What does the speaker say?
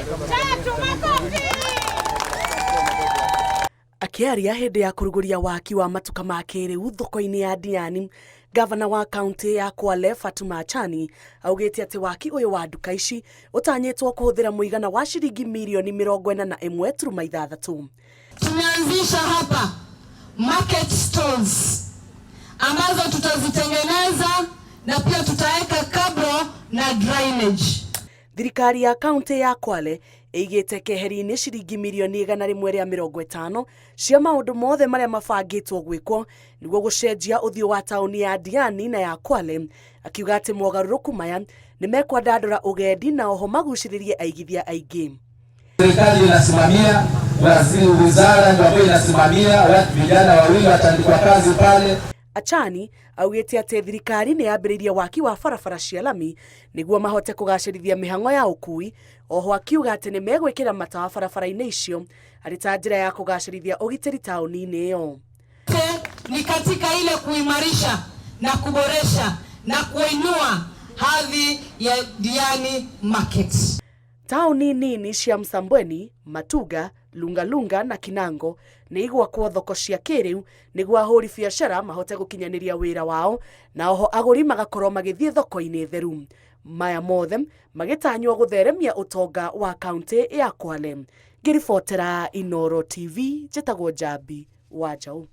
Tatu, makofi! Akĩaria hĩndĩ ya kũrugũria waki wa matuka ma kĩrĩu thoko-inĩ ya Diani, gavana wa kaunti ya Kwale Fatuma Achani augĩte atĩ waki ũyũ wa nduka ici ũtanyĩtwo kũhũthĩra mũigana wa ciringi mirioni 46.6. Tumeanzisha hapa market stalls ambazo tutazitengeneza na pia tutaweka cabro na drainage. Thirikari ya kaunti ya Kwale ĩigĩte keheri-inĩ ciringi mirioni 150 cia maũndũ mothe marĩa mabangĩtwo gwĩkwo nĩguo gũcenjia ũthiũ wa taũni ya Diani na ya Kwale, akiuga atĩ mogarũrũku maya nĩ mekwandandũra ũgendi na oho magucĩrĩrie aigithia aingĩ. Serikali inasimamia, waziri wizara ndio ambayo inasimamia, watu vijana wawili wataandikwa kazi pale. Achani augĩte atĩ thirikari nĩ yambĩrĩirie waki wa barabara cia lami nĩguo mahote kũgacĩrithia mĩhang'o ya ũkui, oho akiuga atĩ nĩ megwĩkĩra matawa barabara-inĩ icio arĩ ta njĩra ya kũgacĩrithia ũgitĩri taũni-inĩ ĩyo. Ni katika ile kuimarisha na kuboresha na kuinua hadhi ya Diani Market. Taũni nini cia Msambweni, Matuga, Lungalunga na Kinango nĩ igwakwo thoko cia kĩrĩu nĩguo ahũri biacara mahote gũkinyanĩria wĩra wao na oho agũri magakorwo magĩthiĩ thoko-inĩ theru. Maya mothe magĩtanywo gũtheremia ũtonga wa kaunti ya Kwale. Ngĩribotera Inooro TV, njĩtagwo Njambi wa Njaũ.